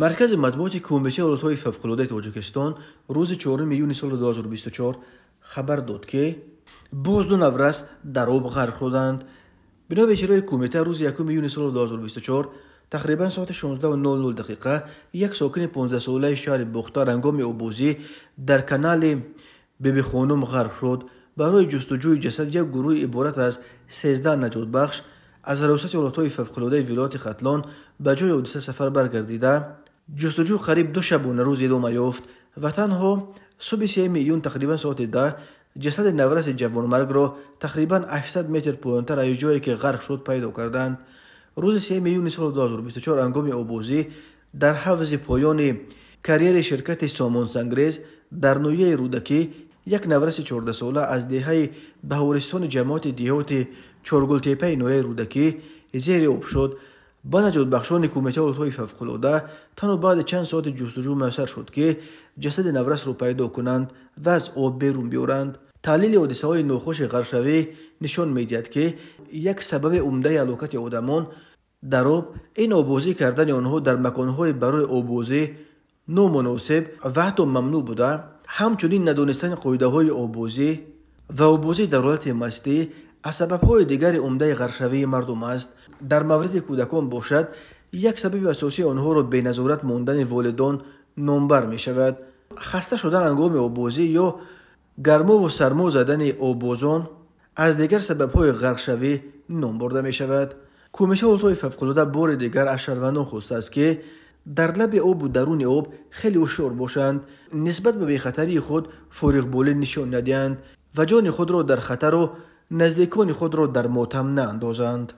Маркази матбуоти Кумитаи ҳолатҳои фавқулодаи Тоҷикистон рӯзи 4 июни соли 2024 хабар дод, ки боз ду наврас дар об ғарқ шуданд. Бино ба иттилои кумита, рӯзи 1 июни соли 2024 тақрибан соати 16:00 дақиқа як сокини 15-солаи шаҳри Бохтар ҳангоми оббозӣ дар канали Бибихонум ғарқ шуд. Барои ҷустуҷӯи ҷасад як гурӯҳи иборат аз 13 наҷотбахш аз Раёсати ҳолатҳои фавқулодаи вилояти Хатлон ба ҷои ҳодиса сафар баргардида, ҷустуҷӯ қариб 2 шабонарӯз идома ёфт ва танҳо субҳи 3 июн тақрибан соати 10 ҷасади навраси ҷавонмаргро тақрибан 800 метр поёнтар аз ҷое ки ғарқ шуд пайдо карданд. Рӯзи 3 июни соли 2024 ҳангоми оббозӣ дар ҳавзи поёни карьери ширкати Сомонсангрез дар ноҳияи Рӯдакӣ як навраси 14-сола аз деҳаи Баҳористони ҷамоати деҳоти Чоргултепаи ноҳияи Рӯдакӣ зери об шуд. Ба наҷотбахшони Кумитаи ҳолатҳои фавқулода танҳо баъди чанд соати ҷустуҷӯ муяссар шуд, ки ҷасади наврасро пайдо кунанд ва аз об берун биёранд. Таҳлили ҳодисаҳои нохуши ғарқшавӣ нишон медиҳад, ки як сабаби умдаи ҳалокати одамон дар об ин оббозӣ кардани онҳо дар маконҳои барои оббозӣ номуносиб ва ҳатто мамнӯъ буда, ҳамчунин надонистани қоидаҳои оббозӣ ва оббозӣ дар ҳолати мастӣ аз сабабҳои дигари умдаи ғарқшавии мардум аст. Дар мавриди кӯдакон бошад, як сабаби асосии онҳоро беназорат мондани волидон номбар мешавад. Хаста шудан ҳангоми оббозӣ ё гармову сармо задани оббозон аз дигар сабабҳои ғарқшавӣ ном бурда мешавад. Кумитаи ҳолатҳои фавқулода бори дигар аз шаҳрвандон хостааст, ки дар лаби обу даруни об хеле ҳушёр бошанд, нисбат ба бехатарии худ фориғболӣ нишон надиҳанд ва ҷони худро дар хатару наздикони худро дар мотам наандозанд.